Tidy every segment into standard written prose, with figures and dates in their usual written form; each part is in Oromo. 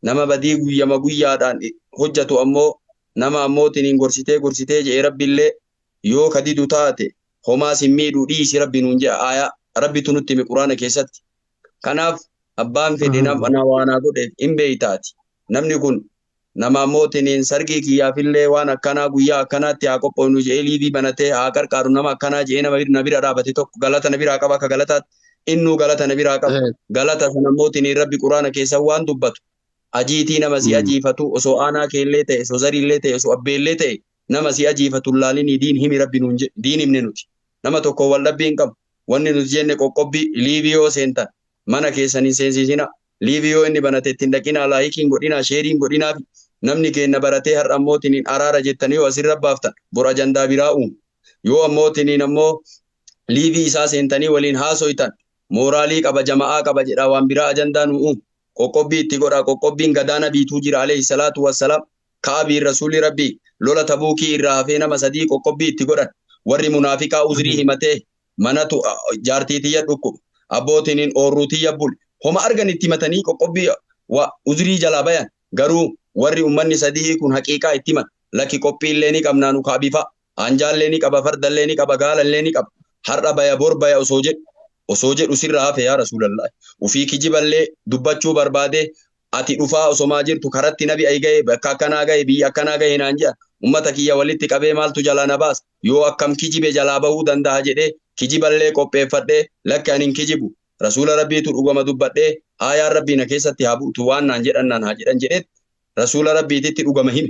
Nama badii guyyama guyyaadhaan hojjatu ammoo nama ammootiin gorsitee gorsitee je'e Rabbiillee yoo ka didu taate homaa sin miidhuu dhiisi Rabbi nuun je'a aayaa Rabbitu nutti hime Quraana keessatti. Kanaaf abbaan fedhe nama waa naa godheef hin beeytaati. Namni kun nama ammootiin sargii kiyyaafillee waan akkanaa guyyaa akkanaatti haa qophoofnu je'ee liivii banatee haa qarqaaru nama akkanaa je'ee nama na bira dhaabate tokko galata na biraa qaba akka galataatti innuu galata na biraa qaba. Galata sana ammootiin Rabbi Quraana keessa waan dubbatu ajiitii nama si ajiifatu osoo aanaa keellee ta'e osoo zariillee ta'e osoo abbeellee ta'e nama si ajiifatu laalinii diin himi Rabbi nuun jedhe diin himne nuti. Nama tokko wal dhabbii hin qabu. Wanni nuti jenne qoqqobbii liivii yoo seentan mana keessan hin seensisina. Liivii yoo inni banate ittiin dhaqinaa laayikiin godhinaa sheeriin godhinaa fi namni keenna baratee har'a ammootiin araara jettanii yoo asirra baaftan bor ajandaa biraa uumu. Yoo ammootiin ammoo liivii isaa seentanii waliin haasoytan mooraalii qaba jama'aa qaba jedha waan biraa ajandaa nu uumu. Qoqqobbii itti godha qoqqobbiin gadaana biituu jira alayhi salaatu wassalaam. Ka'abiin rasuulli Rabbii lola Tabuukii irraa hafee nama sadii qoqqobbii itti godhan. Warri munaafiqaa uzrii himatee manatu jaartii tiyya dhukkuba abbootiin oorruu tiyya bule homa argan itti himatanii qoqqobbii uzrii jalaa bayan. Garuu warri ummanni sadii kun haqiiqaa itti himan lakki qophiillee ni qabnaa nu ka'abifa anjaallee ni qaba fardallee ni qaba gaalallee ni qaba har'a baya bor baya osoo jedhu sirra hafe yaa Rasuulallah ufii kijiballee dubbachuu barbaade ati dhufaa osomaa jirtu karatti nabi ay gahe bakka akkanaa gahe biyya akkanaa gahe naan jedhan ummata kiyya walitti qabee maaltu jalaa na baasa yoo akkam kijibe jalaa bahuu danda'a jedhee kijiballee qopheeffadhee lakki ani hin kijibu Rasuula Rabbiitu dhugama dubbadhee aayaan Rabbii na keessatti haa bu'utu waan naan jedhan naan haa jedhan jedheet Rasuula Rabbiititti dhugama hime.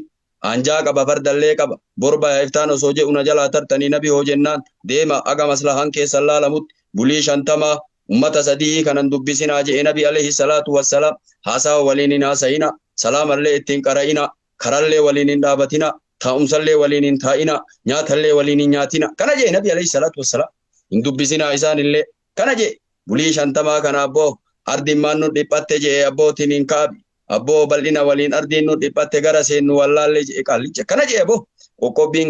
Anjaa qaba fardallee qaba bor baya iftaan osoo jedhu na jalaa tartanii nabi hoo jennaan deema aga maslahaan keessan laalamutti bulii 50 ummata sadii kanan dubbisinaa je'e nabi alayhi salaatu wassalaam. Haasawa waliin hin haasayina, salaamallee ittiin qara'ina, karallee waliin hin dhaabatina, taa'umsallee waliin hin taa'ina, nyaatallee waliin hin nyaatina kana je'e nabi alayhi salaatu wassalaam. Hin dubbisinaa isaanillee kana je'e bulii 50 kana abboo ardiin nu dhiphatte je'e abbootiin hin kaabi abboo bal'ina waliin ardiin nu dhiphatte gara seennu wallaallee je'e qaallicha kana je'e abboo qoqqobbiin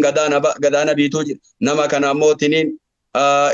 gadaana biituu jira. Nama kana ammootiniin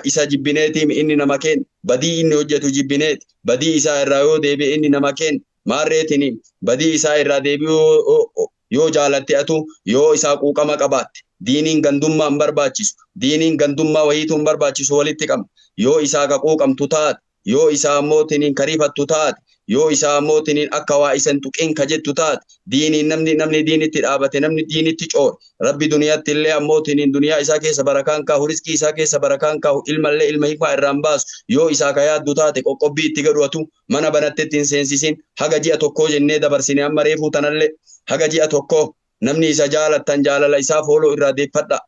isa jibbineetiim inni nama kenna badii inni hojjetu jibbineeti badii isaa irraa yoo deebi'e inni nama kenna maarreetiniin badii isaa irraa deebi'uu yoo jaalatte atu yoo isaa quuqama qabaatte diiniin gandummaa hin barbaachisu diiniin gandummaa wayiitu hin barbaachisu walitti qabna yoo isaa ka quuqamtu taate yoo isaa ammootiniin kariifattu taate yoo isaa ammootiniin akka waa isa hin tuqin ka jettu taate diiniin namni diinitti dhaabate namni diinitti coore Rabbi duniyaatti illee ammootiniin duniyaa isaa keessa barakaan kaahu riskii isaa keessa barakaan kaahu ilmallee ilma hikmaa irraan baasu yoo isaa ka yaaddu taate qoqqobbii itti godhatu mana banattetti hin seensisin haga ji'a tokkoo jennee dabarsine amma reefuu tanallee haga ji'a tokkoo namni isa jaalattan jaalala isaa fooloo irraa deeffadha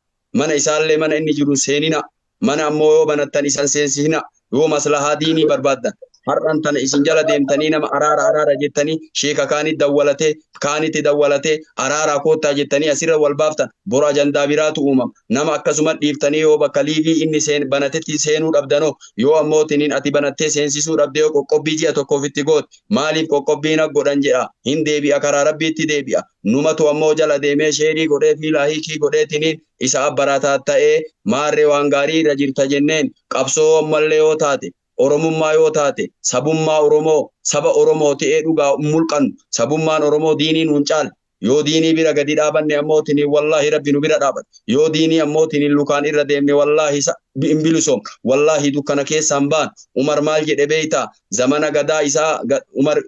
mana isaallee mana inni jiru seenina mana ammoo yoo banattan isan seensisina yoo maslahaa diinii barbaaddan har'an tana isin jala deemtanii nama araara araara jettanii sheeka kaanitti dawwalatee kaanitti dawwalatee araaraa koottaa jettanii asirra wal baaftan bor ajandaa biraatu uumama. Nama akkasuma dhiiftanii yoo bakka liivii inni seen banatetti seenuu dhabdanoo yoo ammoo tiniin ati banattee seensisuu dhabdee yoo qoqqobbii ji'a tokkoof itti goote maaliif qoqqobbii na godhan jedha hin deebi'a karaa Rabbiitti deebi'a. Numatu ammoo jala deemee sheerii godhee fi laayikii godhee tiniin isa abbarataa ta'ee maarree waan gaarii irra jirta jenneen qabsoo ammallee yoo taate Oromummaa yoo taate sabummaa Oromoo saba Oromoo ta'ee dhugaa mulqannu sabummaan Oromoo diinii nuun caale yoo diinii bira gadi dhaabanne ammoo tiniin wallaahi Rabbi nu bira dhaabata yoo diinii ammoo tiniin lukaan irra deemne wallaahi hin bilisoom wallaahi dukkana keessaan baan. Umar maal jedhe beeytaa zamana gadaa isaa Umar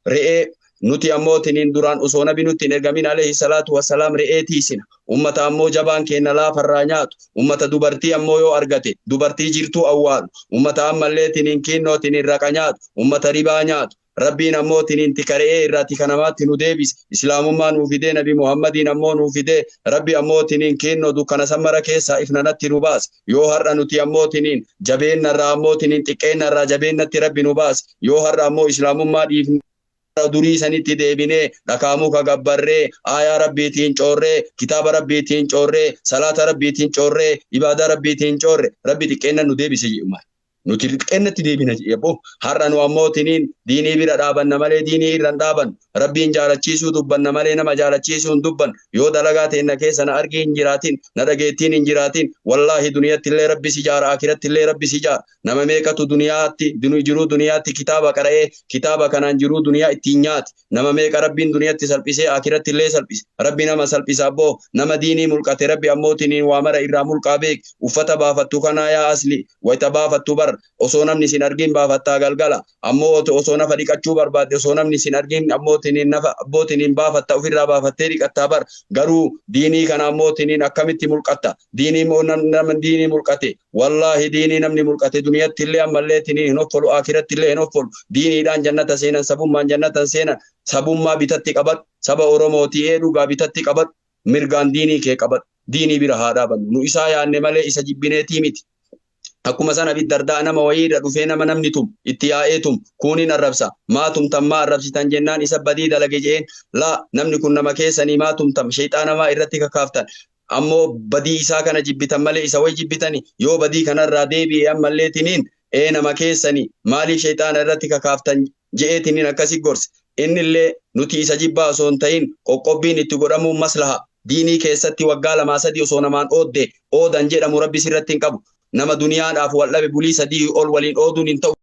re'ee nuti ammoo tiniin duraan osoo nabi nutti hin ergamin alayhi salaatu wassalaam re'ee tiisina ummata ammoo jabaan keenna laafarraa nyaatu ummata dubartii ammoo yoo argate dubartii jirtuu awwaalu ummata ammallee tiniin kiinnoo tiniin raqa nyaatu ummata ribaa nyaatu Rabbiin ammoo tiniin tika re'ee irraa tika namaatti nu deebise islaamummaa nuu fidee nabi Muhammadiin ammoo nuu fidee Rabbi ammoo tiniin kiinnoo dukkana sammara keessaa ifnanatti nu baase yoo har'a nuti ammoo tiniin jabeennarraa ammoo tiniin xiqqeennarraa jabeennatti Rabbi nu baase yoo har'a ammoo islaamummaa dhiifne durii sanitti deebinee dhakaa muka gabbarree aayaa Rabbiitiin coorree kitaaba Rabbiitiin coorree salaata Rabbiitiin coorree ibaadaa Rabbiitiin coorre Rabbi xiqqeenna nu deebise jedhu. Nuti xiqqeennatti deebina jedhe abboo. Har'a nu ammoo tiniin diinii bira dhaabanna malee diinii irra hin dhaabannu. Rabbiin jaalachiisuu dubbanna malee nama jaalachiisuu hin dubbannu. Yoo dalagaa teenna keessa na argii hin jiraatin, na dhageettiin hin jiraatin, wallaahi duniyatti illee Rabbi si jaara, aakiratti illee Rabbi si jaara. Nama meeqatu duniyaatti, jiruu duniyaatti kitaaba qara'ee, kitaaba kanaan jiruu duniyaa ittiin nyaate. Nama meeqa Rabbiin duniyatti salphisee aakiratti illee salphise. Rabbi nama salphisa abboo. Nama diinii mulqate Rabbi ammoo tiniin waa mara irraa mulqaa beeki. Uffata baafattu kanaa yaa asli wayta baafattu bar osoo namni sin argin baafattaa galgala ammoo osoo nafa dhiqachuu barbaadde osoo namni sin argin ammoo tiniin nafa abboo tiniin baafatta ofirraa baafattee dhiqattaa bar garuu diinii kana ammoo tiniin akkamitti mulqatta diinii nama diinii mulqate wallaahi diinii namni mulqate duniyatti illee ammallee tiniin hin hoffolu aakiratti illee hin hoffolu diiniidhaan jannata seenan sabummaan jannatan seenan sabummaa bitatti qabadhu saba Oromootii ee dhugaa bitatti qabadhu mirgaan diinii kee qabadhu diinii bira haa dhaabannu nu isaa yaanne malee isa jibbineetii miti. Akkuma sana Abi Dardaa nama wayii irra dhufee nama namni tum itti yaa'ee tum kuuniin arrabsa maa tumtan maa arrabsitan jennaan isa badii dalage je'een laa namni kun nama keessanii maa tumtam sheyxaana maa irratti kakaaftan ammoo badii isaa kana jibbitan malee isa way jibbitani yoo badii kanarraa deebi'e ammallee tiniin ee nama keessanii maaliif sheyxaana irratti kakaaftan je'ee tiniin akkasi gorse innillee nuti isa jibbaa osoo hin ta'in qoqqobbiin itti godhamuun maslaha diinii keessatti waggaa lamaa sadii osoo namaan oodde oodan jedhamu Rabbi sirratti hin qabu nama duniyaadhaaf wal dhabe bulii 3 ol waliin ooduun hin ta'u.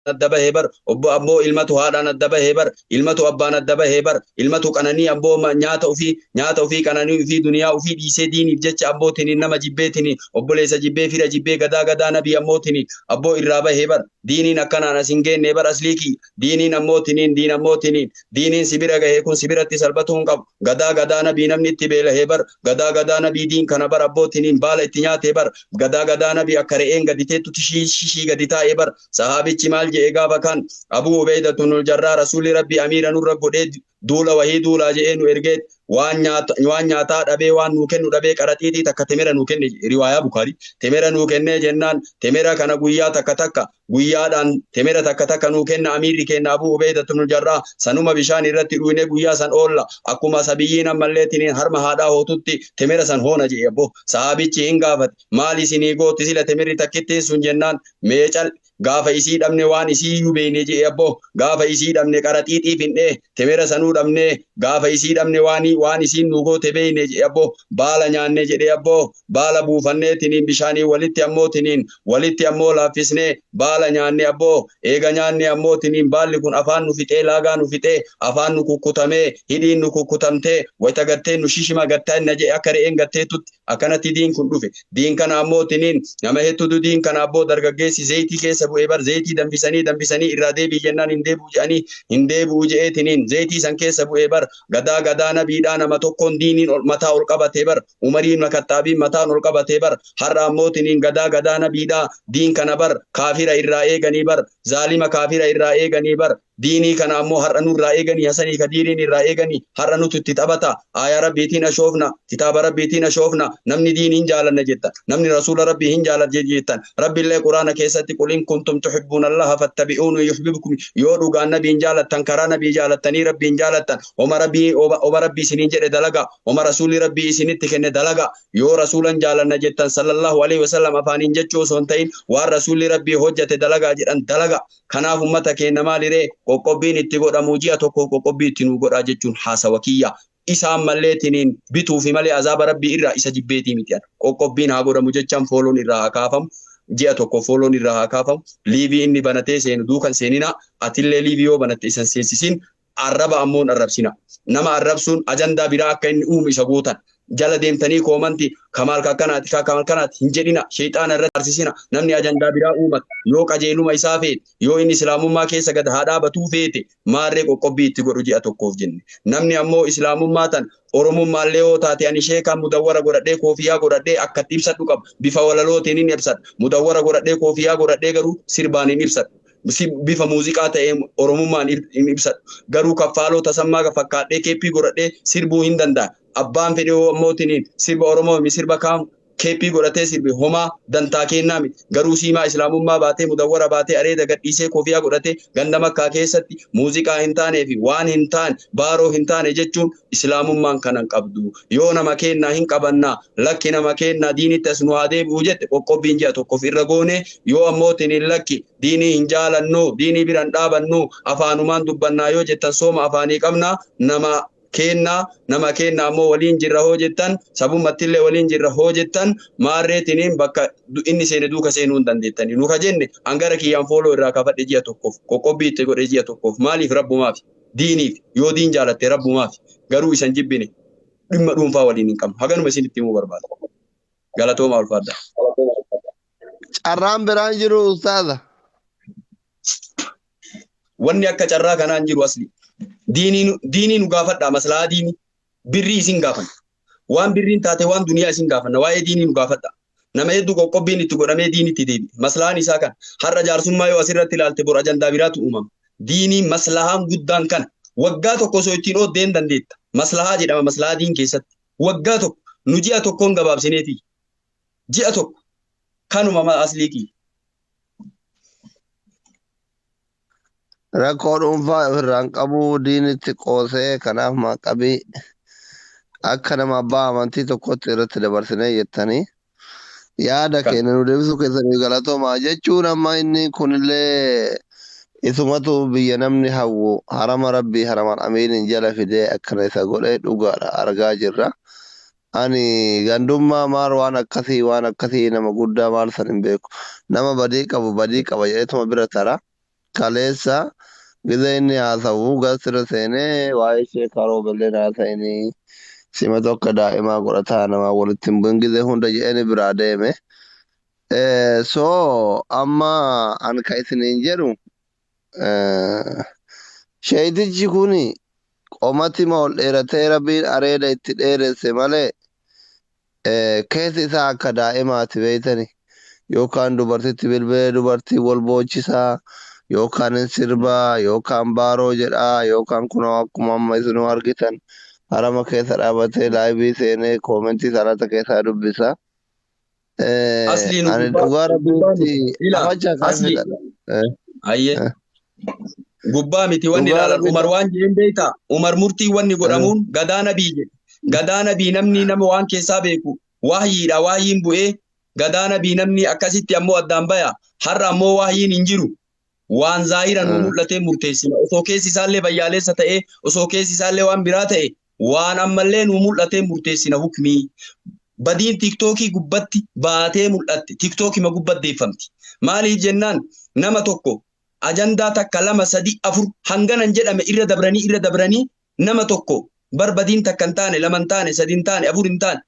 Adda bahee bar obbo abboo ilmatu haadhaan adda bahee bar ilmatu abbaan adda bahee bar ilmatu qananii abboo nyaata ofii nyaata ofii qananii ofii duniyaa ofii dhiisee diiniif jecha abbootiniin nama jibbeetiniin obboleessa jibbee fira jibbee gadaa gadaa nabii ammootiniin abboo irraa bahee bar diiniin akkanaan as hin geenne bar aslii kiyya diiniin ammootiniin diin ammootiniin diiniin si bira gahee kun si biratti salphatuu hin qabu gadaa gadaa nabii namni itti beelahee bar gadaa gadaa nabii diin kana bar abbootiniin baala itti nyaatee bar gadaa gadaa nabii akka re'een gadi teettutti shishii gadi taa'ee bar Sahaabichi maal je'e gaafa kan Abuu Ubeyda tunul Jarraa Rasuulli Rabbii amiira nurra godhee duula wahii duulaa je'ee nu ergee waan nyaata waan nyaataa dhabee waan nuu kennu dhabee qaraxiixii takka temera nuu kenne je'e riwaayaa Bukaarii temera nuu kennee jennaan temera kana guyyaa takka takka guyyaadhaan temera takka takka nuu kenna amiirri kenna Abuu Ubeyda tunul Jarraa sanuma bishaan irratti dhuyne guyyaa san oolla akkuma sabiyyiin ammallee tiniin harma haadhaa hootutti temera san hoona je'e abbo sahaabichi hin gaafate maal isinii gooti sila temirri takkittiin sun jennaan mee cal gaafa isii dhabne waan isii iyyuu beeyne je'e abbo gaafa isii dhabne qaraxiixii fin'ee temera sanuu dhabne gaafa isii dhabne waan waan isiin nu goote beeyne je'e abbo baala nyaanne jedhe abbo baala buufannee tiniin bishaanii walitti ammoo tiniin walitti ammoo laaffisnee baala nyaanne abbo eega nyaanne ammoo tiniin baalli kun afaan nu fixee laagaa nu fixee afaan nu kukkutamee hidhiin nu kukkutamtee wayta gattee nu shishima gattaa je'e akka re'een gatteetutti akkanatti diin kun dhufe diin kana ammoo tiniin nama hedduutu diin kana abboo dargaggeessi zeeyitii keessa bu'ee bar zeeyitii danfisanii danfisanii irraa deebii jennaan hin deebi'u jedhanii hin deebi'u je'ee tiniin zeeyitii san keessa bu'ee bar gadaa gadaa nabiidhaa nama tokkoon diiniin ol mataa ol qabatee bar Umariin Makaxxaabiin mataan ol qabatee bar har'a ammoo tiniin gadaa gadaa nabiidhaa diin kana bar kaafira irraa eeganii bar zaalima kaafira irraa eeganii bar Diinii kana ammoo har'a nurraa eeganii Hasanii Kadiiriin irraa eeganii har'a nutu itti taphata. Aayaa Rabbiitiin ashoofna, kitaaba Rabbiitiin ashoofna, namni diin hin jaalanna jettan, namni Rasuula Rabbii hin jaalanna jettan. Rabbiillee Quraana keessatti qul in kuntum tuhibbuuna Allaha fattabi'uuni yuhbibkum yoo dhugaan nabiin jaalattan karaa nabii jaalattanii Rabbiin jaalattan homa Rabbii homa Rabbii isiniin jedhe dalagaa homa Rasuulli Rabbii isinitti kenne dalagaa yoo Rasuulan jaalanna jettan sallallahu alaihi wasallam afaaniin jechuu osoo hin ta'in waan Rasuulli Rabbii hojjate dalagaa jedhan dalagaa. Kanaaf ummata keenna maali ree qoqqobbiin itti godhamu ji'a tokkoof qoqqobbii itti nuu godhaa jechuun haasawa kiyya. Isa ammallee tiniin bituufi malee azaaba Rabbii irraa isa jibbeetii miti an. Qoqqobbiin haa godhamu jechaan fooloon irraa haa kaafamu. Ji'a tokkoof fooloon irraa haa kaafamu. Liivii inni banatee seenu duukan seeninaa. Atillee liivii yoo banatte isa hin seensisin. Arraba ammoo hin arrabsinaa. Nama arrabsuun ajandaa biraa akka inni uumu isa gootan. Jala deemtanii koomanti kamaal ka akkanaati ka kamaal kanaati hin jedhina. Sheyxaana irratti arsisina. Namni ajandaa biraa uumata. Yoo qajeeluma isaa feete, yoo inni islaamummaa keessa gad haa dhaabatuu feete, maarree qoqqobbii itti godhu ji'a tokkoof jenne. Namni ammoo islaamummaa tan Oromummaallee yoo taate ani sheekaan mudawwara godhadhee koofiyaa godhadhee akkatti ibsadhu qaba. Bifa walalootiin hin ibsadha. Mudawwara godhadhee koofiyaa godhadhee garuu sirbaan hin ibsadhu. Bifa muuziqaa ta'ee Oromummaan hin ibsadhu. Garuu Kaffaaloo Tasammaa fakkaadhee keeppii godhadhee sirbuu hin danda'a. Abbaan fedhe hoo ammoo tiniin sirba Oromoo mi sirba kaam Keeppii godhatee sirbe homaa dantaa keennaa miti. Garuu siimaa islaamummaa baatee mudawwara baatee areeda gadhiisee kofiyaa godhatee ganda Makkaa keessatti muuziqaa hin taanee fi waan hin taane baaroo hin taane jechuun islaamummaan kana hin qabdu. Yoo nama keennaa hin qabannaa lakki nama keennaa diinitti as nu haa deebi'u jette qoqqobbiin ji'a tokkoof irra goone, yoo ammoo tiniin lakki diinii hin jaalannu, diinii bira hin dhaabannu, afaanumaan dubbannaa yoo jettan sooma afaanii qabna, nama keennaa nama keenna ammoo waliin jirra hoo jettan, sabummattillee waliin jirra hoo jettan, maarree tiniin bakka inni seene duuka seenuu hin dandeettani. Nu ka jenne hangara kiyyaan fooloo irraa kaafadhe ji'a tokkoof qoqqobbii itti godhe ji'a tokkoof. Maaliif? Rabbumaaf, diiniif. Yoo diin jaalatte rabbumaaf, garuu isan jibbine, dhimma dhuunfaa waliin hin qabnu. Haganuma isinitti himuu barbaada. Galatooma, ulfaadha. Carraan biraan jiru, ustaaza. Wanni akka carraa kanaan jiru asli. Diinii nu gaafadhaa, maslahaa diinii. Birrii isin gaafanna. Waan birriin taate, waan duniyaa isin gaafanna. Waa'ee diinii nu gaafadhaa. Nama hedduu qoqqobbiin itti godhamee diinitti deebi'e. Maslahaan isaa kana. Har'a jaarsummaa yoo asirratti ilaalte, bor ajandaa biraatu uumama. Diinii maslahaan guddaan kana. Waggaa tokko osoo ittiin ooddee hin dandeetta. Maslahaa jedhama maslahaa diin keessatti. Waggaa tokko nu ji'a tokkoon gabaabsineeti. Ji'a tokko kanuma aslii kiyya. Rakkoo dhuunfaa ofirraan qabu, diinitti qoosee, kanaaf maaqabii akka nama abbaa amantii tokkotti irratti dabarsinee jettanii yaada keenya nu deebisuu keessanii galatoomaa jechuun. Amma inni kunillee isumatu biyya namni hawwu harama rabbii haraman amiiniin jala fidee akkana isa godhee, dhugaadha, argaa jirra. Ani gandummaa maal waan akkasii, waan akkasii nama guddaa maal san hin beeku. Nama badii qabu badii qaba jedheetuma bira tara. Kaleessa gizee inni haasa'u gasirra seenee waa'ee sheekaa Roobelleen haasa'inii simatu akka daa'imaa godhataa namaa walitti hin bu'in gizee hunda jedheeni biraa deeme. So amma an ka isiniin jedhu, sheeytichi kuni qomatima ol dheeratee rabbiin areeda itti dheeresse malee keessi isaa akka daa'imaati, beeytani. Yookaan dubartitti bilbilee dubartii wal boochisaa, yookaan hin sirbaa, yookaan baaroo jedhaa, yookaan kunoo akkuma amma isinuu argitan harama keessa dhaabatee live seenee comment salata keessaa dubbisa. Asli nu Ani gubbaa dhugaa gubbaa miti. rabbiitti Ilaa afacha kan asli fixadha. Ayyee. Gubbaa miti wanni Dhugaa ilaalan. rabbiitti. Umar waan jeen beektaa? Umar murtii wanni godhamuun gadaa nabii jedhe. Gadaa nabii namni nama waan keessaa beeku wahyiidha, wahyiin bu'ee gadaa nabii namni akkasitti ammoo addaan baya. Har'a ammoo wahyiin hin jiru. Waan zaahira nu mul'atee murteessina. Osoo keessi isaallee bayyaalessa ta'ee, osoo keessi isaallee waan biraa ta'e, waan ammallee nu mul'atee murteessina hukmii. Badiin TikTokii gubbatti baatee mul'atte TikTokima gubbatdeeffamti. Maaliif jennaan, nama tokko ajandaa takka, lama, sadi, afur hanganan jedhame irra dabranii irra dabranii nama tokko bar badiin takka hin taane, lama hin taane, sadi hin taane, afur hin taane.